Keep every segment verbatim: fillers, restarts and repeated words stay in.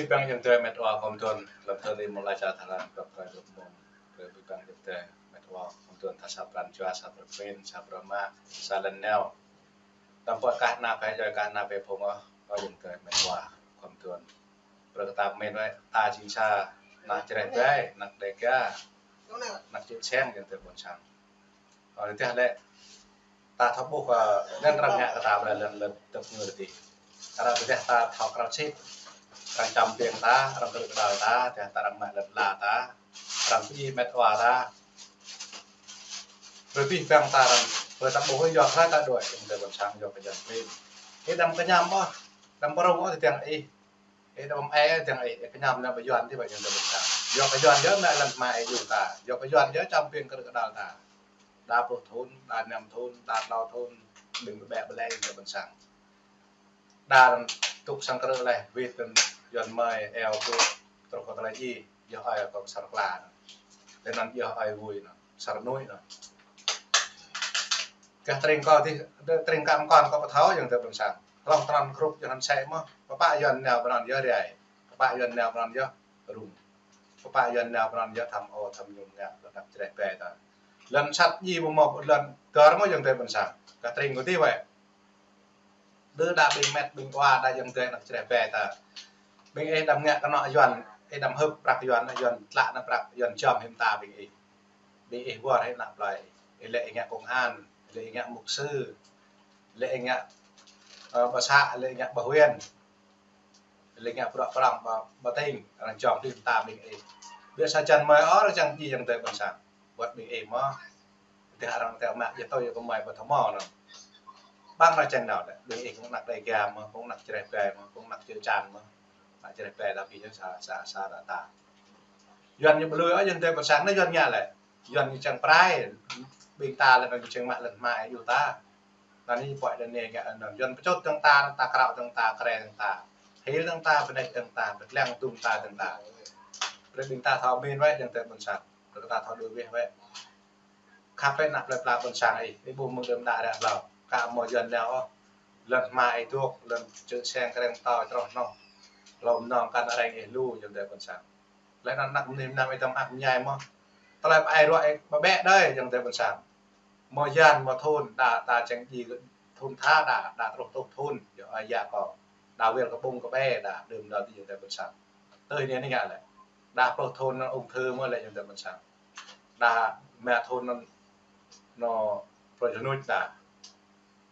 Abih bang ayŏng adơi met wa khŏm tuan, lăm tơlơi mơ̆ng laih čar Thái Lan, găp gai găp mơ̆ng, abih bang ayŏng adơi met wa khŏm tuan, tha sa pran jua, sa pran prin, sa pran mă, sa lŏn nao. Tơm pơ̆ kah ană bĕ, djai kah ană bĕ phung ôh, ơ ayŏng adơi met wa khŏm tuan. Brơi kơ ta pơmĭn wơ̆t, ta jing sa, ană Jrai ƀai, ană Dêga, ană čư̆ seng ayŏng adơi ƀôn sang. Ơ, tơdah lĕ ta thâo ƀuh, ơ, anŭn arăng ngă kơ ta ƀơi lŏn, lŏn tơp ngơ tih. Arăng tơdah ta thâo krao sĭt, arăng čăm ƀing ta, arăng krư̆ kơđal ta, tơdah ta arăng mă lŏn ala ta, arăng pơjing met wa ta. Brơi abih bang ta arăng, brơi ta ƀuh yua hlơi ta đuaĭ, ayŏng adơi ƀôn sang, yua kơ Yuan prin. Ih đăm kơñăm ôh, đăm pơrŭng ôh tơdang ih. Ih đăm ih tơdang ih, ih kơñăm nao ƀơi Yuan tih ƀă ayŏng adơi ƀôn sang. Yua kơ Yuan yơh mă lŏn hmua ih yua ta. Yua kơ Yuan yơh čăm ƀing krư̆ kơđal ta. Đa pluh thŭn, đa năm thŭn, đa klâo thŭn, ƀing ƀĕ ƀĕ ayŏng adơi ƀôn sang. Đa anŭn tŭk sang krư̆ laih, wĭt anŭn Yuan mơi, eo tŭk, truh kơ tơlơi djai, yơh ơi kơ sar kla. Lĕ anŭn yơh ơi vui anŭn, sar nuih anŭn. Gah tring kâo tih, tring kăm kon kâo pơthâo ayŏng adơi ƀôn sang. Hlŏng tơnăn grup yơh anŭn sĕ mơ̆n, pơpă Yuan nao pơnăn yơh rai. Pơpă Yuan nao pơnăn yơh rŭng. Pơpă Yuan nao pơnăn yơh tham ô tham nhũng ngă, lŏn ană Jrai ƀai ta. Lŏn sat djai ƀu mơ̆ lŏn dơr mơ̆ ayŏng adơi ƀôn sang. Gah tring kâo tih wơ̆t. Đơ đa ƀing met ƀing wa đa ayŏng adơi ană Jrai ƀai ta. Ƀing ih đăm ngă kơnŏ Yuan, ih đăm hơ̆k prăk Yuan, Yuan tlă nao prăk Yuan čăm hiam ta ƀing ih. Ƀing ih wơr hĭ ană plơi. Ih lĕ ih ngă công an, ih lĕ ih ngă mục sư, ih lĕ ih ngă, ơ, ƀă să, ih lĕ ih ngă ƀă huyện. Ih lĕ ih ngă bruă prŏng ƀă, ƀă tỉnh, arăng čăm hiam ta ƀing ih. Biă sa čan mơi ôh arăng čang djai ayŏng adơi ƀôn sang. Wơ̆t ƀing ih mơ̆. Tơdah arăng teo mă, yua tui yua kơ mơi ƀu thâo mơ̆ anŭn. Ƀăng ană čang nao lĕ, ƀing ih kơ ană Dêga mơ̆, kơ ană Jrai ƀai mơ̆, kơ ană čư̆ čan mơ̆. Ană Jrai ƀai ta ƀing yơh sa, sa, sa đa ta. Yuan ñu ƀu lui ôh ayŏng adơi ƀôn sang anai Yuan ngă lĕ. Yuan ñu čang prai, ƀing ta lĕ anŭn čang mă lŏn hmua ih yua ta. Anŭn ñu pơhiăp đơ̆ng anai ngă anŭn. Yuan pơčut dơ̆ng ta, ta krao dơ̆ng ta, kre dơ̆ng ta. Hil dơ̆ng ta, pơnĕk dơ̆ng ta, pơtlang tum ta dơ̆ng ta. Brơi ƀing ta thâo pơmĭn wơ̆t ayŏng adơi ƀôn sang. Brơi ta thâo đuaĭ weh wơ̆t. Khăp wơ̆t ană plơi pla ƀôn sang ih, ih ƀuh mơ̆ng đưm đă ră hlâo. Ka mơ̆ Yuan nao ôh. Lŏn hmua ih dŏ, lŏn čư̆ seng kreng tâo čroh noh. Hlâo mơnơ̆ng kăn areng ih lu ayŏng adơi ƀôn sang. Lĕ anŭn ană mơnuih mơnam ih tơm ak mơñai mơ̆. Tơlơi pơai ruă ih ƀă ƀĕ đơi ayŏng adơi ƀôn sang. Mơ̆ yan mơ̆ thŭn, đa, đa čang djai thŭn tha đa, đa truh truh thŭn, yơh ơi yă kâo. Đa wơr kơ ƀơ̆ng kơ ƀĕ đa, đưm đă tih ayŏng adơi ƀôn sang. Tơl anai anai ngă lĕ. Đa pluh thŭn anŭn ung thư mơ̆ lĕ ayŏng adơi ƀôn sang. Đa rơma thŭn anŭn, anŭn prŏng jơnuč đa.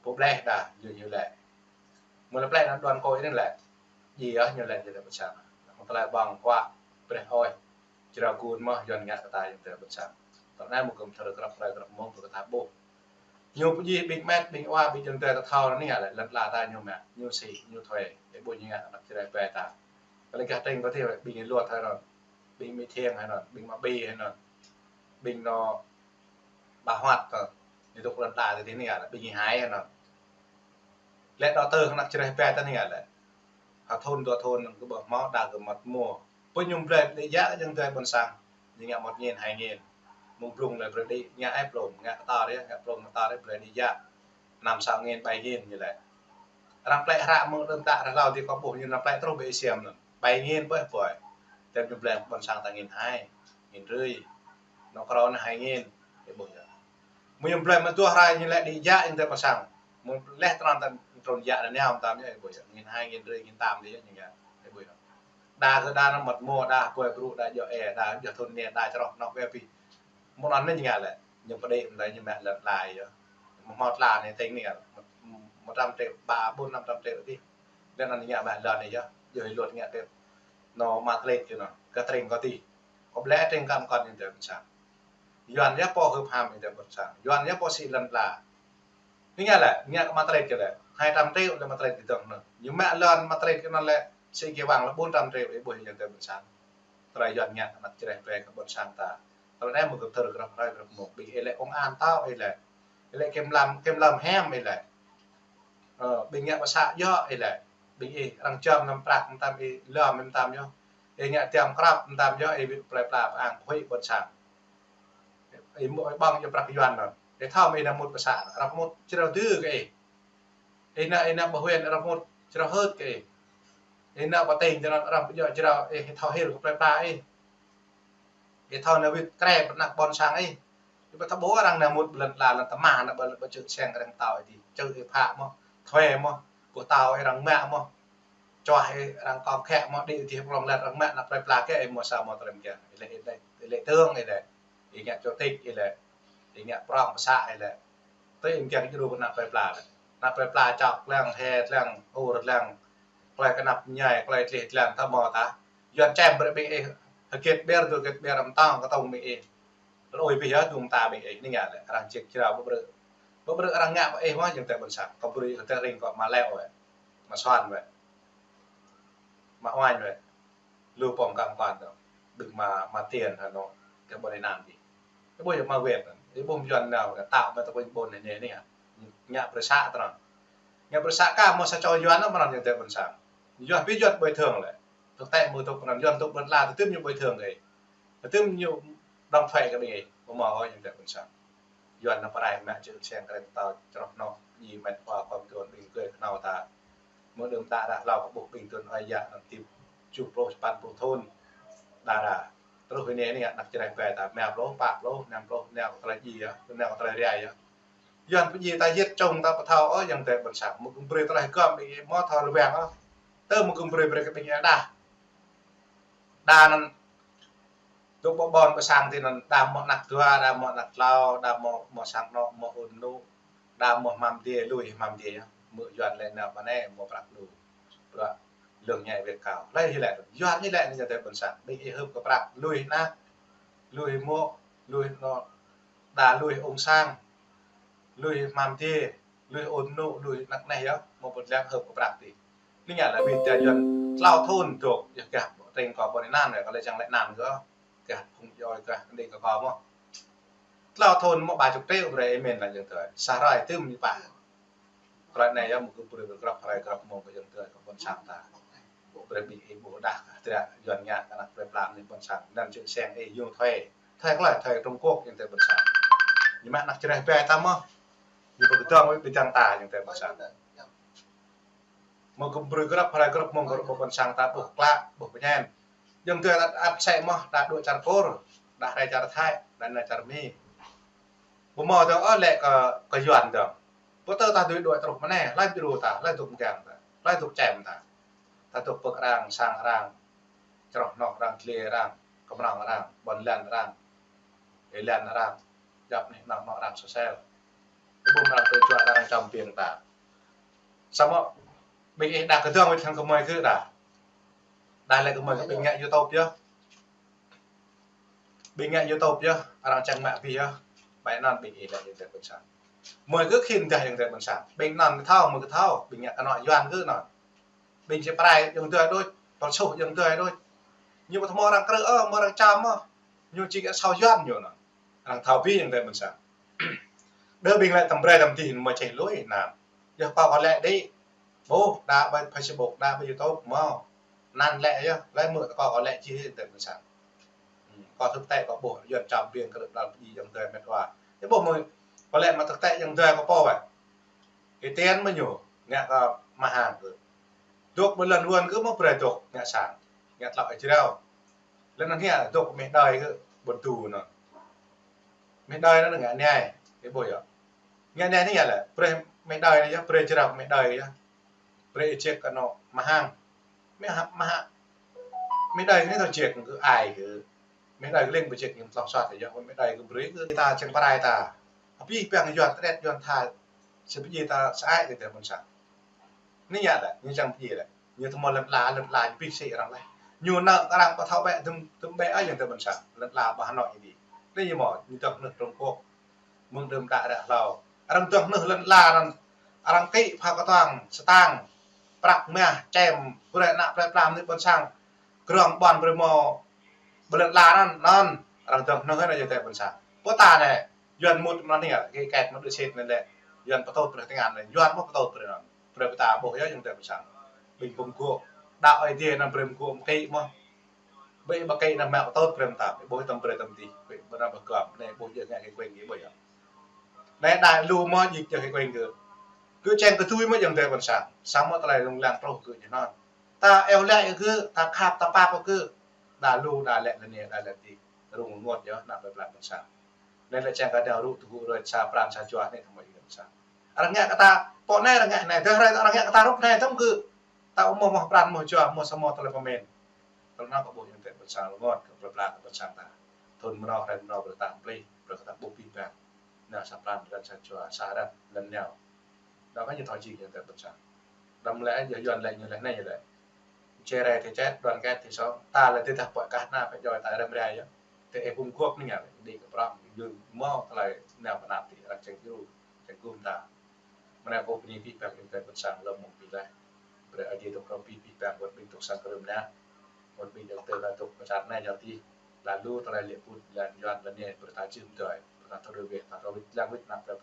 Pô ƀleh đa, ñu ñu lĕ. Mơ̆ lĕ plĕ anŭn đuan kôi anŭn lĕ. Djai yơh ñu lĕ ayŏng adơi ƀôn sang. Mơ̆ tơlơi ƀơ̆ng huă, breh ôh. Jrao gun mơ̆ Yuan ngă kơ ta ayŏng adơi ƀôn sang. Tơl anai mơ̆ kơm thâo krăp hrơi krăp mông brơi kơ ta ƀuh. Ñu pơjing ƀing met, ƀing wa, ƀing ayŏng adơi ta thâo anai ngă lĕ, lŏn ala ta ñu mă, ñu sĭ, ñu thuê. Ih ƀuh ñu ngă ană Jrai ƀai ta. Kơ lĕ gah tring kâo tih wơ̆t, ƀing ih Luăt hai anŭn. Ƀing Mi Thiêng hai anŭn, ƀing Ma Ƀi hai anŭn. Ƀing anŭn Ba Huăt tơ. Ñu dŏ lŏn ala tih anai ngă lĕ, ƀing ih hai anŭn. Lĕ đa tơ ană Jrai ƀai ta anai ngă lĕ. Ha thŭn dua thŭn anŭn kơ ƀơ̆ng hmâo đa kơ mŏt mơ̆. Pơ ñu blơi đĭ yă ayŏng adơi ƀôn sang. Ñu ngă một nghìn, hai nghìn. Mơ̆ng blung lĕ brơi đĭ ngă ai blung, ngă kơ ta rĕ, ngă blung kơ ta rĕ brơi đĭ yă. Năm sáu nghìn, bảy nghìn ñu lĕ. Arăng plĕ hră mơ̆ng đưm đă ră hlâo tih kâo ƀuh ñu năm plĕ truh ƀơi Asia anŭn. Bảy nghìn ƀơi ƀơi. Tơl ñu blơi ƀôn sang ta nghìn hai, nghìn rưỡi. Anŭn krô anŭn hai nghìn, ih ƀuh yơh. Mơ̆ ñu blơi mă dua hrơi ñu lĕ đĭ yă ayŏng adơi ƀôn sang. Mơ̆ leh tơnăn ta trŭn yă anŭn nao mơtam yơh, ih ƀuh yơh. Nghìn hai, nghìn rưỡi, nghìn tám đĭ yă ñu ngă, ih ƀuh yơh. Đa kơ đa anŭn mŏt mơ̆, đa pơi brŭ, đa djŏ ê, đa djŏ thŭn anai, đa čroh noh wơ̆t pih. Mơ̆ anŭn anai ñu ngă lĕ, ñu pơđĭ mơ̆n đơi ñu mă lŏn ala yơh. Mơ̆ hmâo tla anai tĭng anai ngă, một trăm triệu, ba, bốn, năm trăm triệu tih. Lĕ anŭn ñu ngă mă lŏn anai yơh, yơh Luăt ngă tih. Anŭn Madrid kơ anŭn, gah tring kâo tih. Kâo ƀlĕ tring kăm kon ayŏng adơi ƀôn sang. Yuan yơh pô hưp ham ayŏng adơi ƀôn sang. Yuan yơh pô sĭ lŏn ala. Anai ngă lĕ, ngă kơ Madrid kơ lĕ. Hai trăm triệu lĕ Madrid kơ dơ̆ng anŭn. Ñu mă lŏn Madrid kơ anŭn lĕ, sĭ kơ wang lĕ bốn trăm triệu, ih ƀuh ayŏng adơi ƀôn sang. Tơlơi Yuan ngă ană Jrai ƀai kơ ƀôn sang ta. Tơlơi anai mơ̆ kơm thâo krăp hrơi krăp mông. Ƀing ih lĕ công an tao ih lĕ. Ih lĕ kiểm lâm, kiểm lâm hẻm ih lĕ. Ơ, ƀing ngă ƀă să yơh ih lĕ. Ƀing ih arăng čăm năm prăk mơtam ih lŏm mơtam yơh. Ih ngă tiăm krăp mơtam yơh ih ƀu plơi pla pơang huĭ ƀôn sang. Ih mơ̆ ih ƀơ̆ng yơh prăk Yuan anŭn. Ih thâo mơ̆ ih nao mŭt ƀă să, arăng mŭt jrao dư kơ ih. Ih nao, ih nao ƀơi huyện arăng mŭt jrao hơt kơ ih. Ih nao pơ tơring tơ anŭn arăng pơjŏ jrao, ih thâo hil kơ plơi pla ih. Ih thâo nao wĭt krep ană ƀôn sang ih. Ih ƀu thâo ƀuh arăng nao mŭt ƀơi lŏn ala lŏn tơma nao ƀơi, ƀơi čư̆ seng arăng tao ih dih. Čư̆ ih phă mơ̆, thuê mơ̆, pơtao ih arăng mă mơ̆. Čuah ih arăng kơ̆ng khĕ mơ̆, đĭ ih dih prong lĕ arăng mă ană plơi pla kơ ih mơ̆ sa mơ̆ tơlơi kiăng. Ih lĕ, ih lĕ, ih lĕ tơring ih lĕ. Ih ngă chủ tịch ih lĕ. Ih ngă prong pơsă ih lĕ. Tui ih kiăng djru ană plơi pla lĕ. Ană plơi pla čŏk lăng, he lăng, ur lăng. Plơi kơnăp ñai, plơi tlih lăng, tơma ta. Yuan čem brơi ƀing ih, hơget ƀiă, hơget ƀiă răm tong, kơtong ƀing ih. Rơi ƀiă yơh, dŭm ta ƀing ih, ih ngă lĕ, arăng čih jrao ƀu brơi. Ƀu brơi arăng ngă pơ ih mơ̆, jing tơ ƀôn sang. Kơ brơi, kơ tơring kơ mă lĕ wĕ. Mă suan wĕ. Mă uañ wĕ. Lu pom kăng pan dong. Đưm mă, mă tiền hă nô. Kơ ƀôn anai năn dih. Kơ ƀôn yơh mă wĕ. Kơ ƀôn Yuan nao, kơ tao mă tơ ƀôn ƀôn anai anai. Ngă brơi sa tơ anŭn. Ngă brơi sa kơ mơ̆ sa čô Yuan nao mă anŭn jing tơ ƀôn sang. Yuan ƀu Yuan bồi thường lĕ. Thực tế mơ̆ tŭk pơ anŭn Yuan tŭk ƀôn la, tơtưm ñu bồi thường kơ ih. Tơtưm ñu đóng thuế kơ ƀing ih. Ƀu mơ̆ ôh jing tơ ƀôn sang. Yuan nao pơrai mă čư̆ seng krep tao čroh noh. Ih met wa kơ ƀing tơring ƀing gơ̆ kơnao ta. Mơ̆ng đưm đă ră hlâo kơ ƀuh ƀing tơring ơi yă anŭn hơdip tơjuh pluh, sapăn pluh thŭn. Đa đa. Truh anai anai ană čơreh ƀe ta rơma pluh, pă pluh, năm pluh, nao kơ tơlơi djai yơh, nao kơ tơlơi rai yơh. Yuan pơdjai ta yit čŏng ta ƀu thâo ôh, jing tơ ƀôn sang. Mơ̆ gơ̆ brơi tơlơi hơgŏm ƀing ih mơ̆ thâo rơwang ôh. Tơ mơ̆ gơ̆ brơi brơi kơ ƀing ih đa. Đa anŭn dŏ ƀơi ƀôn ƀơi sang tơ anŭn đa mơ̆ ană dua, đa mơ̆ ană tlâo, đa mơ̆, mơ̆ sang anŏ, mơ̆ ôn nŭ, đa mơ̆ hmam dê, lui hmam dê yơh. Mơ̆ Yuan lĕ nao pơ anai mơ̆ prăk lu. Bruă lưng ñai wĕt kâo. Lĕ hĭ lĕ, Yuan ñu lĕ anai jing tơ ƀôn sang. Ƀing ih hưp kơ prăk, lui ană, lui mơ̆, lui anŏ, đa lui ung sang, lui hmam dê, lui ôn nŭ, lui ană neh yơh, mơ̆ ƀu lăng hưp kơ prăk dih. Anai ngă lĕ ƀing ta Yuan tlâo thŭn dŏ, yơh gah tơring kơ ƀôn anai năn, kơ lĕ čang lĕ năn kơ, gah phung djuai, gah kơđi kơ kơ mơ̆. Tlâo thŭn mơ̆ ba čŭk triệu brơi ih mĭn lĕ jing tơ. Sa hrơi tơm ñu pă. Hrơi anai yơh mơ̆ gơ̆ brơi gơ̆ grăp hrơi grăp mông kơ jing tơ kơ ƀôn sang ta. Ƀu brơi ƀing ih ƀu đah kơ tơdră Yuan ngă kơ ană plơi pla anai ƀôn sang. Anŭn čư̆ seng ih yua thuê. Thuê kơ lĕ thuê Trung Quốc jing tơ ƀôn sang. Ñu mă ană čơreh ƀe ta mơ̆. Ñu pơkơdơ̆ng wĕ ƀing ta jing tơ ƀôn sang. Mơ̆ gơ̆ brơi grăp hrơi grăp mông kơ ƀôn sang ta ƀuh klă, ƀuh pơñen. Jing tơ ăt, ăt sĕ mơ̆, đa dŏ čar Kur, đa rai čar Thái, đa nao čar Mi. Ƀu mơ̆ dong ôh lĕ kơ, kơ Yuan dong. Ƀu tơ ta dưi dŏ truh mơ̆ anai, hlơi djru ta, hlơi dŏ mơgang ta, hlơi dŏ čem ta. Ta dŏ pơ̆k arăng, sang arăng, čroh noh arăng, tlê arăng, kơmrong arăng, ƀôn lan arăng, ih lan arăng, djŏp anih anŏ anŏ arăng sosel. Ih ƀuh arăng tơjuă arăng čăm ƀing ta. Samơ̆ ƀing ih đa kơdơ̆ng wĕt hăng kơmơi gơ̆ đa. Đa lĕ kơmơi gơ̆ ƀing ngă YouTube yơh. Ƀing ngă YouTube yơh, arăng čang mă abih yơh. Ƀai anŭn ƀing ih lĕ jing tơ ƀôn sang. Mơi gơ̆ khĭn dah jing tơ ƀôn sang. Ƀing anŭn thâo, mơi gơ̆ thâo, ƀing ngă kơnŏ Yuan gơ̆ anŭn. Ƀing či pơrai jing tơ đôč, pơsuh jing tơ đôč. Ñu ƀu thâo mơ̆ arăng krư̆ ôh, mơ̆ arăng čăm ôh. Ñu či ngă soh Yuan ñu anŭn. Arăng thâo abih jing tơ ƀôn sang. Đơ ƀing lĕ tơm brơi tơm dih mơ̆ čeh lui anŭn. Yơh kâo kơ lĕ đĭ. Ƀuh, đa ƀơi Facebook, đa ƀơi YouTube, mơ̆. Anŭn lĕ yơh, lĕ mơ̆ kâo kơ lĕ čih jing tơ ƀôn sang. Hmm, kâo thực tế kâo ƀuh, Yuan čăm ƀing krư̆ đal pơdjai jing tơ met wa. Yơh ƀuh mơ̆, kâo lĕ mă thực tế jing tơ kâo pô wĕ. Ih Tien mơ̆ ñu, ngă kơ mơhang gơ̆. Dŏ ƀơi lŏn Yuan gơ̆ mơ̆ brơi dŏ, ngă sang, ngă tlŏ ih jrao. Lĕ anŭn hia dŏ meh đơi gơ̆, ƀôn tu anŭn. Meh đơi anŭn ngă anai, ih ƀuh yơh. Ngă anai anai yơh lĕ, brơi meh đơi anai yơh, brơi jrao meh đơi yơh. Brơi ih ček kơ anŏ mơhang. Meh ha, meh ha. Meh đơi anai thâo ček kơ ai gơ̆. Meh đơi gơ̆ lĕ ƀu ček ñu tlŏh soh yơh, meh đơi gơ̆ brơi gơ̆ ta čang pơrai ta. Abih bang Yuan tơđet Yuan tha, sa pơdjai ta sa ai jing tơ ƀôn sang. Anai yơh lĕ, ñu čang pơdjai lĕ. Ñu tơmơ̆ lŏn ala, lŏn ala ñu pih sĭ arăng lĕ. Ñu nao arăng ƀu thâo ƀĕ tơm, tơm ƀĕ ai jing tơ ƀôn sang. Lŏn ala ƀu hơnŏ ih dih. Anai ñu mơ̆, ñu dŏ anŭn Trung Quốc. Mơ̆ng đưm đă ră hlâo. Arăng dŏ anŭn lŏn ala anŭn. Arăng kĭ pha kơtuang, stang, prăk mah, čem, brơi ană plơi pla anai ƀôn sang. Krong ƀôn brơi mơ̆ ƀơi lŏn ala anŭn, anŭn. Arăng dŏ anŭn anai jing tơ ƀôn sang. Pô ta anai, Yuan mŭt mơ̆ anai, kĕ kĕt mơ̆ đơ sĭt anai lĕ. Yuan pơtŭt brơi tơngan anai, Yuan mơ̆ pơtŭt brơi anŭn. Brơi pơtă ƀuh yơh jing tơ ƀôn sang. Ƀing pơm gŏ. Đa Ơi Adai anŭn brơi mơ̆ gŏ mơ̆ kĭ mơ̆. Ƀing ih ƀu kĭ anŭn mă pơtŭt brơi mơtam. Ih ƀuh tơm brơi tơm dih. Ƀing ih ƀu nao ƀu gŏm. Anai ƀuh jing ngă kơ kueng ih ƀuh yơh. Anai đa lu mơ̆ jing jing kơ kueng gơ̆. Gơ̆ čang kơ tui mơ̆ jing tơ ƀôn sang. Samơ̆ tơlơi lông lăng truh gơ̆ ñu anŭn. Ta iâu laĭ kơ gơ̆, ta khăp, ta pap kơ gơ̆. Đa lu, đa lĕ lĕ anai, đa lĕ adih. Rŭng rơngot yơh, ană plơi pla ƀôn sang. Anai lĕ čang kơ đa rŭ tơgŭ rơi sa pran sa jua anai tơma ƀôn sang. Arăng ngă kơ ta, pô anai arăng ngă anai, tơ hrơi arăng ngă kơ ta rup anai tơm gơ̆. Ta ƀu hmâo, hmâo pran, hmâo jua, hmâo samơ̆ tơlơi pơmĭn. Tơlơi anŭn kâo ƀuh ayŏng adơi ƀôn sang rơngot, kơ plơi pla kơ ƀôn sang ta. Thŭn mơnơ̆ng, hrơi mơnơ̆ng, brơi ta plih, brơi ta ƀuh abih bang. Nao sa pran, rơngot sa jua, sa rơngot, lŏn nao. Nao kơ ñu thâo jing ayŏng adơi ƀôn sang. Đăm lĕ, yua Yuan lĕ, ñu lĕ anai, ñu lĕ. Chia rẽ thì chết, đoàn kết thì sống. Ta lĕ tơdah pơkă kah ană pơjoi ta răm rai yơh. Tơ ih pum guôp anai ngă, đĭ kơ prŏng, ñu hmâo tơlơi nao pơ anăp tih, arăng čang djru, čang gum ta. Mơnai kâo bơni abih bang ayŏng adơi ƀôn sang lơ̆m mơ̆ng ƀing laih. Brơi Ơi Adai dŏ krŏp abih bang wơ̆t ƀing dŏ sang krưm anai. Wơ̆t ƀing dŏ tơ kơ dŏ pơ čar anai jao tih. Lalu tơlơi lĕ put lĕ Yuan lĕ anai brơi ta jưh mơdơi. Brơi ta thâo đuaĭ wĕh, ta thâo wĭt lăng wĭt anăp plơi